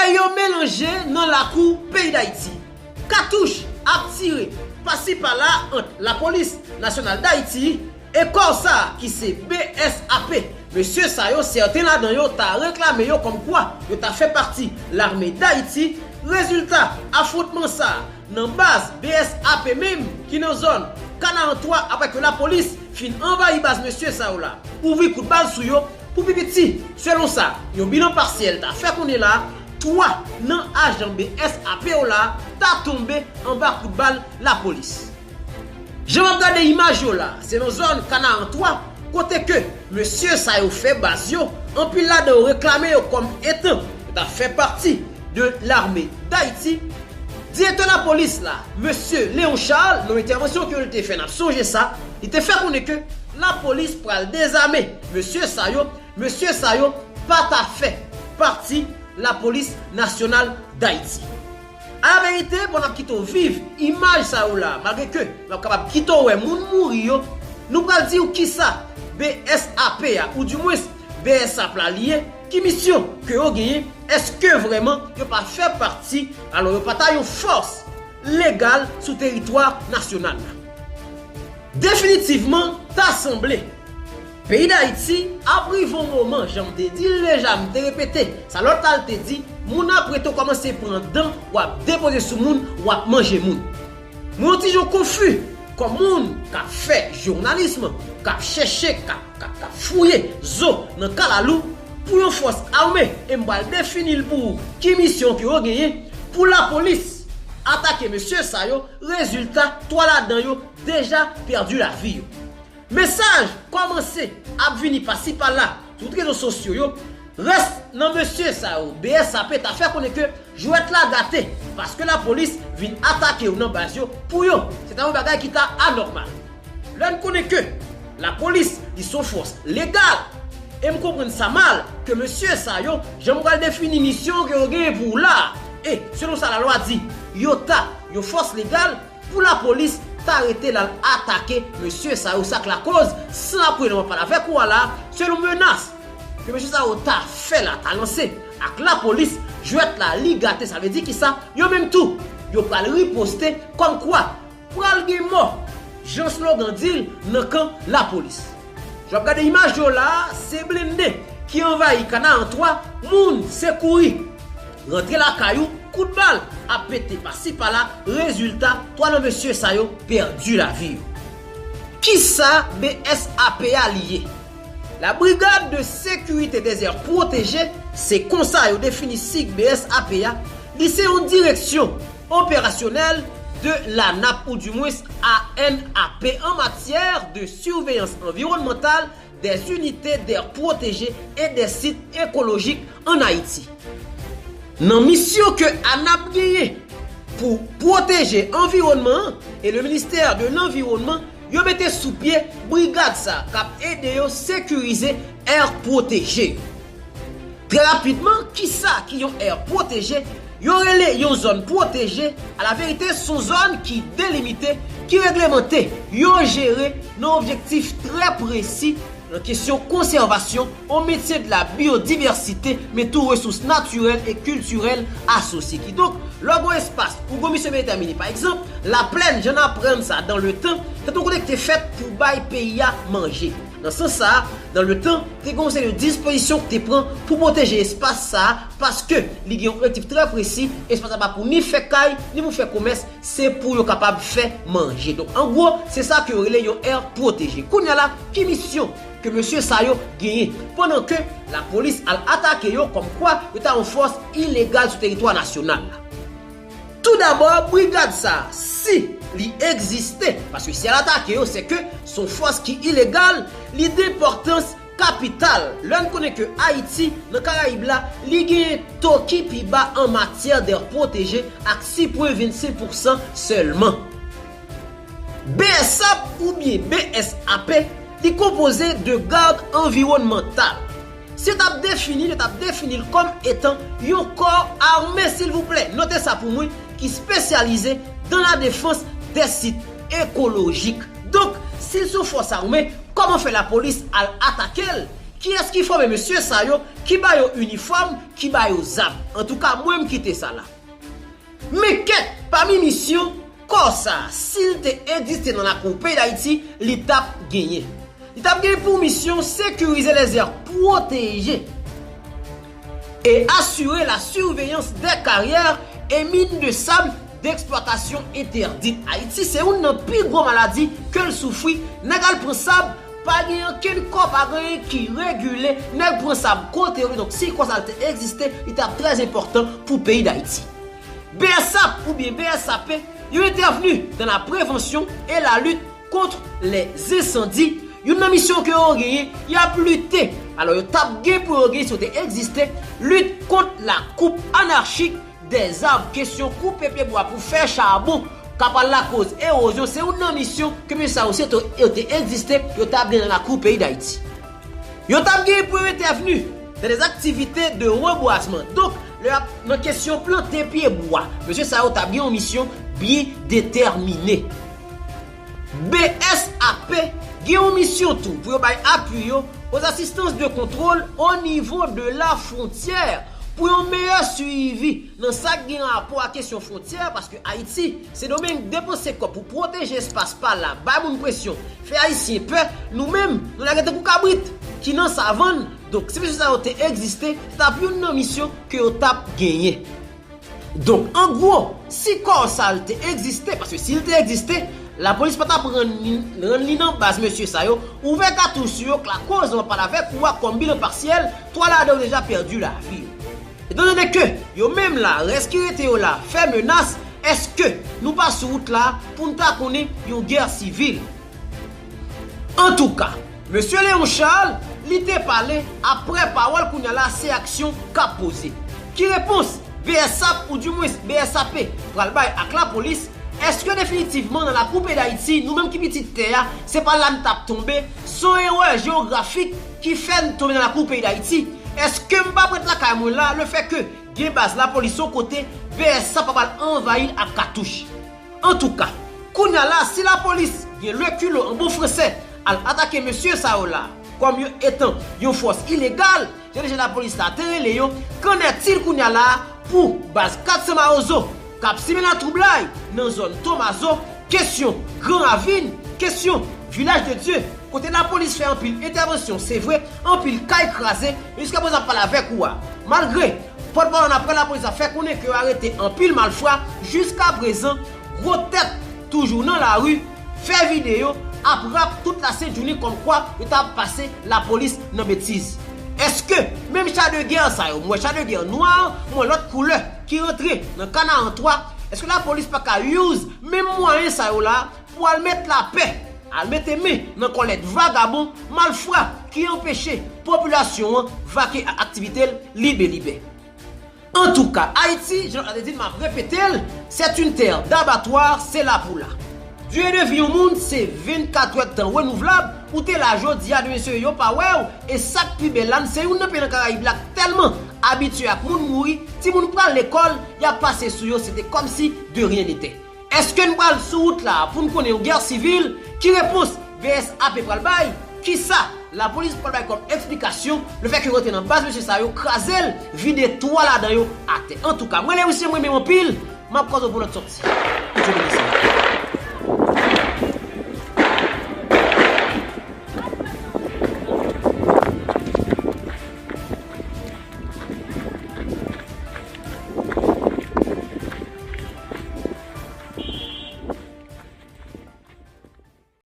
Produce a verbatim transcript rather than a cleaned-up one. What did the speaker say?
Yo melanje nan lakou peyi Dayiti. Katouch ap tire pasi pala ant Lapolis Nasyonal Dayiti e kò sa a ki se B S A P. Mesye sa yo, sèten ladan yo ta reklame yo kòmkwa yo ta fè pati Lame Dayiti. Rezilta afwontman sa a nan baz B S A P menm ki nan zòn Kanaran twa, apre ke lapolis fin anvayi baz mesye sa yo la, ouvri kout bal sou yo pou pi piti. Selon sa yon bilan pasyèl ta fè konnen la, twa nan ajan B S A P yo la ta tonbe anba kout bal lapolis. Jan w ap gade imaj yo la, se nan zòn Kanaran twa, kote ke mesye sa yo fè baz yo, anpil ladan yo reklame yo kòm etan yo ta fè pati de Lame Dayiti. Direktè lapolis la, mesye Léon Charles, nan yon entèvansyon ke l te fè, n ap sonje sa, li te fè konnen ke lapolis pral dezame mesye sa yo, mesye sa yo pa ta fè pati Lapolis Nasyonal Dayiti. Alaverite, pandan n ap kite w viv imaj sa yo la, malgre ke n ap kapab kite w wè moun mouri yo, nou pral di w kisa B S A P a, oudimwens B S A P la li ye, ki misyon ke yo genyen, èske vrèman yo pa fè pati, alò yo pa ta yon fòs legal sou teritwa nasyonal la. Definitivman, ta sanble peyi Dayiti ap rive yon moman, jan m te di l deja, m te repete sa lòt la, l te di, moun ap rete w kòmanse pran dan, w ap depoze sou moun, w ap manje moun. Mwen yon ti jan konfi kòm moun k ap fè jounalis, k ap chèche, k ap, k ap, k ap fouye zo nan kalalou pou yon fòs ame, e m pral defini l pou ou, ki misyon ke yo genyen pou lapolis atake mesye sa yo. Rezilta, twa ladan yo deja pèdi lavi yo. Mesaj kòmanse ap vini pasi pala sou tout rezo sosyo yo. Rès nan mesye sa yo, B S A P ta fè konnen ke jwèt la gate, paske lapolis vin atake yo nan baz yo. Pou yo, se ta yon bagay ki ta anòmal. Lè n konnen ke lapolis li se yon fòs legal, e m konprann sa mal, ke mesye sa yo, jan m pral defini misyon ke yo genyen pou w la, e selon sa lalwa di, yo ta yon fòs legal, pou lapolis ta rete l al atake mesye sa yo, sa k lakoz, san apre nan m ap pale avèk ou a la, selon menas ke mesye sa yo ta fè la, ta lanse ak lapolis, jwèt la li gate. Sa vle di kisa? Yo menm tou, yo pral riposte kòmkwa pral gen mò, jan slogan di l, nan kan lapolis. Jan w ap gade imaj yo la, se blende ki anvayi Kanaran twa, moun se kouri rantre lakay ou, kout bal ap pete pasi pala, rezilta, twa nan mesye sa yo pèdi lavi yo. Kisa B S A P a li ye? La Brigade de Sécurité des Aires Protégées, se konsa yo defini sig B S A P a, li se yon direksyon operasyonèl de l'ANAP, oudimwens A N A P, an matyè de surveillance environnementale des unités d'aires protégées et des sites écologiques en Haïti. Nan misyon ke ANAP genyen pou pwoteje anviwònman an, e le ministè de l'Environnement, yo mete sou pye brigad sa k ap ede yo sekirize air protégé yo. Trè rapidman, kisa ki yon air protégé? Yo rele yon zòn pwoteje, alaverite, se yon zòn ki delimite, ki reglemante, yo jere nan objektif trè presi nan kesyon konsèvasyon, on maintien de la biodiversité, men tou resous natirèl e kiltirèl asosye. Kidonk, lè w gen yon espas ou gen yon misyon bien déterminée, pa egzanp, laplèn, jan n aprann sa dans le temps, se te yon kote ki te fèt pou bay peyi a manje. Nan sans sa a, dans le temps, te gen yon seri de dispozisyon ki te pran pou pwoteje espas sa a, paske li gen yon objektif trè presi, espas sa pa pou ni fè kay, ni pou fè komès, se pou yo kapab fè manje. Donk, an gwo, se sa ke yo rele yon air protégé. Kounye a la, ki misyon ke mesye sa yo genyen, pandan ke lapolis al atake yo kòmkwa yo ta yon fòs ilegal sou teritwa nasyonal la? Toudabò, brigad sa a, si li egziste, paske si al atake yo, se ke se yon fòs ki ilegal, li de enpòtans kapital. Lè n konnen ke Ayiti, nan Karayib la, li genyen to ki pi ba an matyè d'air protégé ak sis pwen vennsenk pousan sèlman. B S A P oubyen B S A P, li konpoze de gad anviwònmantal. Si yo t ap defini l, yo t ap defini l kòm etan yon kò ame, silvouplè, note sa pou mwen, ki espesyalize dans la défense des sites écologiques. Donk, si l se yon fòs ame, kòman fè lapolis al atake l? Kiyès ki fòme mesye sa yo, ki ba yo inifòm, ki ba yo zam? Antouka, mwen m kite sa la. Men kèk pami misyon kò sa a, si l te egziste nan lakou peyi Dayiti, li t ap genyen. Li t ap genyen pou misyon sécuriser les aires protégées et assurer la surveillance des carrières et mines de sable d'exploitation interdite. Ayiti se youn nan pi gwo maladi ke l soufri. Nèg al pran sab, pa gen ankenn kò, pa gen anyen ki regile. Nèg pran sab kote yo vle. Donk, si kò sa l te egziste, li t ap trè enpòtan pou peyi Dayiti. B S A P oubyen B S A P, yo entèvni dans la prévention et la lutte contre les incendies. Youn nan misyon ke yo genyen, y ap lite. Alò, yo t ap gen pou yo genyen, si yo te egziste, lit kont la koup anachik dèzab, kesyon koupe pyebwa pou fè chabon, ka pral lakoz ewozyon, se youn nan misyon ke mesye sa yo, si yo te egziste, yo t ap gen nan lakou peyi Dayiti. Yo t ap gen pou yo entèvni dans des activités de reboisement. Donk, lè y ap nan kesyon plante pyebwa, mesye sa yo t ap gen yon misyon byen detèmine. B S A P gen yon misyon tou pou yo bay apui yo aux assistances de contrôle au niveau de la frontière, pou yon meyè swivi nan sa k gen rapò ak kesyon fwontyè, paske Ayiti, Sendomeng depanse kòb pou pwoteje espas pa l la, bay moun presyon, fè Ayisyen pè. Nou menm, nou lage tankou kabrit ki nan savann. Donk, si mesye sa yo te egziste, se t ap youn nan misyon ke yo t ap genyen. Donk, an gwo, si kò sa l te egziste, paske si l te egziste, lapolis pa t ap rann li, rann li nan baz mesye sa yo, ouvè katouch sou yo, k lakoz, ann pale avèk ou a, kòm bilan pasyèl, twa ladan yo deja pèdi lavi yo. Etandone ke yo menm la, rès ki rete yo la, fè menas, èske nou pa sou wout la pou n ta konnen yon gè sivil? Antouka, mesye Léon Charles, li te pale, aprè pawòl, kounye a la, se aksyon k ap poze. Ki repons B S A P, oudimwens B S A P, pral bay ak lapolis? Èske definitivman nan lakou peyi Dayiti, nou menm ki pitit tè a, se pa la n t ap tonbe? Se yon erè jewografik ki fè n tonbe nan lakou peyi Dayiti. Èske m pa p ret lakay mwen la, lefètke gen baz lapolis yon kote, B S A P pa pral anvayi l ak katouch? Antouka, kounye a la, si lapolis gen lekilo an bon fransè, al atake mesye sa yo la, kòm yo etan yon fòs ilegal, jan deja lapolis la te rele yo, qu'en est-il kounye a la pou baz kat san Mawozo k ap simen latwoublay nan zòn Tomazo, kesyon Gran Ravin, kesyon Vilaj de Dye, kote lapolis fè anpil entèvansyon, se vre, anpil kay kraze, men jiskaprezan ap pale avèk ou a, malgre pòtpawòl an aprè lapolis la fè konnen ke yo arete anpil malfra, jiskaprezan, gwo tèt toujou nan lari, fè videyo, ap rap tout lasentjounen kòmkwa yo t ap pase lapolis nan betiz. Èske menm cha de gè sa yo, m wè cha de gè nwa, m wè lòt koulè ki rantre nan Kanaran twa, èske lapolis pa ka use menm mwayen sa yo la pou al met lapè, al mete men nan kòlèt vagabon, malfra ki anpeche popilasyon an vake ak aktivite l libelibè? Antouka, Ayiti, jan lòt la te di l, m ap repete l, c'est une terre d'abattoir, se la pou la. Dire de vi yon moun se vennkat èdtan renouvlab, ou te la jodi a, demen se yo pa wè w, e sa k pi bèl la, n se youn nan peyi nan Karayib la k tèlman abitye ak moun mouri, timoun pral lekòl, y ap pase sou yo, se te kòmsi de rien n'était. Èske n pral sou wout la pou n konnen yon gè sivil? Ki repons B S A P pral bay? Kisa lapolis pral bay kòm eksplikasyon lefètke yo rantre nan baz mesye sa yo, kraze l, vide twa ladan yo atè? Antouka, mwen Lewis, m renmen w anpil, m ap kwaze w pou lòt sòti. Bondye beni w.